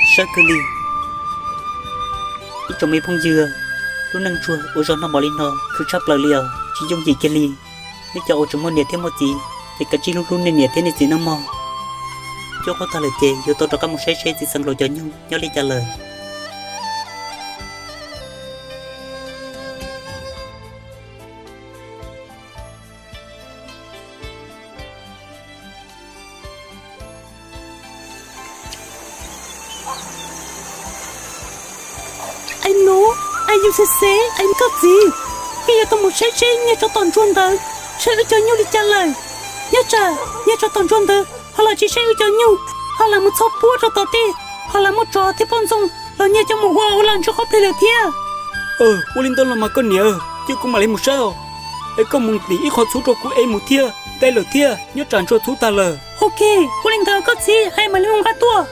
Saib kawg li. Ib tsoom me phooj ywg, lub neej ntsuag ua zog noj mov li no khwv tshaj plaws li os, tsis yooj yim kiag li. Nej cov uas tseem muaj niam thiab muaj txiv, ces kav tsij hlub hlub nej niam thiab nej txiv nawb mog. Cuab qhuav tag lawm ces yuav tau rov qab mus saib seb txiv xeev laus cov nyuj nyob li cas lawm. Aib nub, aib yus xeb xeb, aib koj txiv, koj yuav tau mus saib seb niag tsov tom ntsuag ntawd saib wb cov nyuj li cas lawm. Nyob tsam niag tsov tom ntsuag ntawd ho los tsis saib wb cov nyuj, ho los mus txhob puab rau tom tej, ho los muaj tsov thiab poj ntxoog los nyiag coj mus ua ua los ntsuag qhov plig lawm thiab. Ua li ntawd los mas koj niam, cia kuv mam li mus saib os. Es koj mus ntim ib qho txhuv rau kuv es mus thiab, ntev lawm thiab, nyob tsam ntsuag txhuv tag lawm. Ok, ua li ntawd koj txiv, es mam li mus nqa tuaj.